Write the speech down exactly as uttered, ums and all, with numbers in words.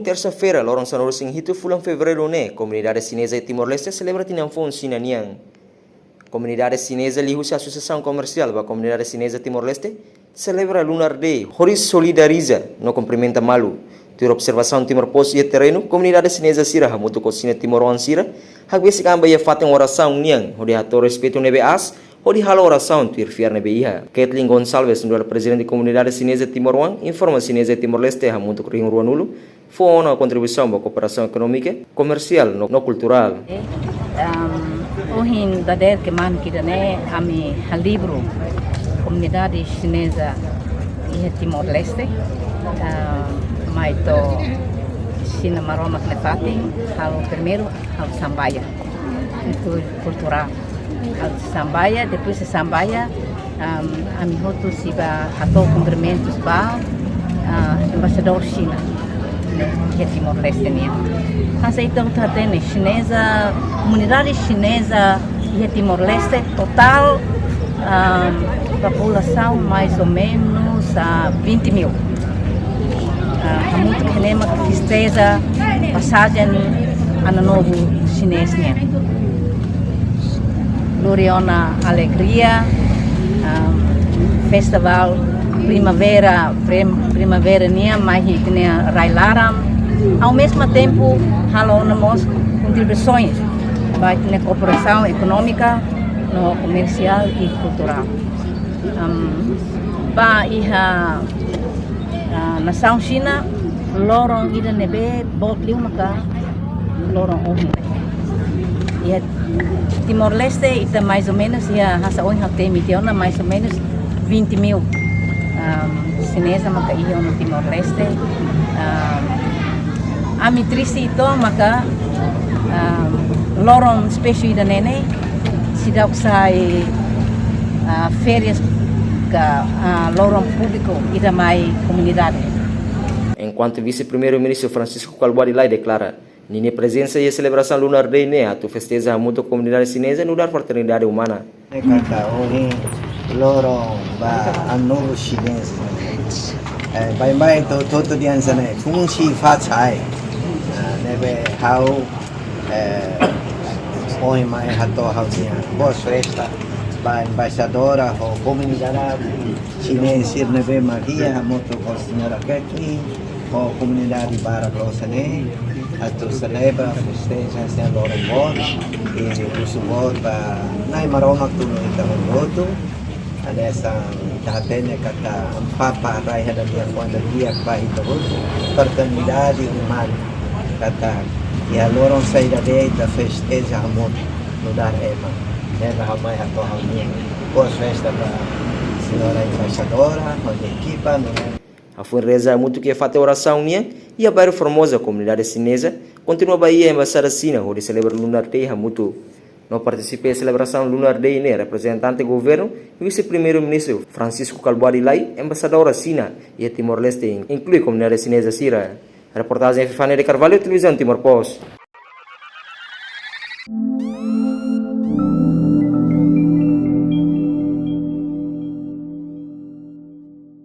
Tersa-feira, loron sanulu-resin-hitu fulan Fevereiru ne'e, komunidade xineza iha Timor-Leste selebra tinan foun Xina nian. Komunidade xineza liuhusi Asosiasaun Komersiál ba Komunidade Xineza Timor-Leste selebra Lunar Day hodi solidariza no kumprimenta malu. Tuir observasaun Timor Post iha terrenu, komunidade xineza sira hamutuk ho xinez timoroan sira hakbesik an ba iha fatin orasaun nian hodi hato'o respeitu ne'ebé aas hodi halo orasaun tuir fiar ne'ebé iha. Kathleen Gonçalves, nu'udar prezidente komunidade xineza timoroan, informa xineza Timor-Leste hamutuk rihun ruanulu fó ona kontribuisaun ba kooperasaun ekonómika, komersiál no, no kulturál. Ehm, ohin dadeer kmanek ida-ne'e ami halibur komunidade xineza iha Timor-Leste, ehm, mai to'o Xina Maromak nia fatin, halo primeiru, halo sambaia, itu kulturál. Halo sambaia, depois de sambaia, am, ami hotu sei bá hato'o kumprimentus ba, ah, embaixadór Xina iha Timor-Leste nian. Hanesan ita hotu hatene, xineza, komunidade xineza iha Timor-Leste totál, am, populasaun mais ou menus, ah, vinte mil. Ah, hamutuk iha ne'e mak festeja pasajen Ano Novo Xinés nian. Lori ona alegria, ah, festival primavera, prim-, primavera nian, mai ita-nia rai-laran. Ao mesmo tempo, halo ona mós kontribuisaun ba ita-nia kooperasaun ekonómika, no komersiál i kulturál. Am, ba iha, ah, nasaun Xina, loron ida ne'ebé boot liu maka loron ohin. Iha Timor-Leste, ita mais ou menus, iha hanesan ohin ha'u temi tiha ona, mais ou menus vinte mil, am, xineza maka iha ona Timor-Leste. Am, ami triste uitoan maka, am, loron spesiál ida-ne'e ne'e seidauk sai, ah, férias ka, ah, loron públiku ida mai komunidade. Enkuantu Vise-Primeiru-Ministru Francisco Kalbuadi Lay deklara, ninia prezensa iha selebrasaun Lunar Day ne'e atu festeja hamutuk ho komunidade xineza nu'udar fraternidade umana. Ne'e katak ohin loron ba Ano Novo Xinés. Eh, baibain hotu-hotu dehan hanesan ne'e, 恭喜發財. Ah, ne'ebé ha'u, eh, ohin mai hato'o ha'u-nia boas festas ba embaixadora ho komunidade xineza sira ne'ebé mak iha hamutuk ho señora Kathleen, ho komunidade barak loos ne'e, atu selebra, festeja, hanesan loron boot, i husu boot ba Na'i Maromak tulun ita hotu-hotu, hanesan ita hatene katak Amu Papa rai hela nia fuan di'ak ba ita hotu, fraternidade umana, katak iha loron saida de'it ita festeja hamutuk nu'udar ema. Ne'ebé ha'u mai hato'o ha'u-nia boas festas ba señora embaixadora, ho nia ekipa, no hafoin reza hamutuk iha fatin orasaun nian, iha bairru Formosa, komunidade xineza kontinua bá iha embaixada Xina hodi selebra Lunar Day hamutuk. No partisipa iha selebrasaun Lunar Day ne'e reprezentante governu, Vise-Primeiru-Ministru Francisco Kalbuadi Lay, embaixadora Xina iha Timor-Leste, inklui komunidade xineza sira. Reportajen Epifania de Carvalho, Televizaun Timor Post.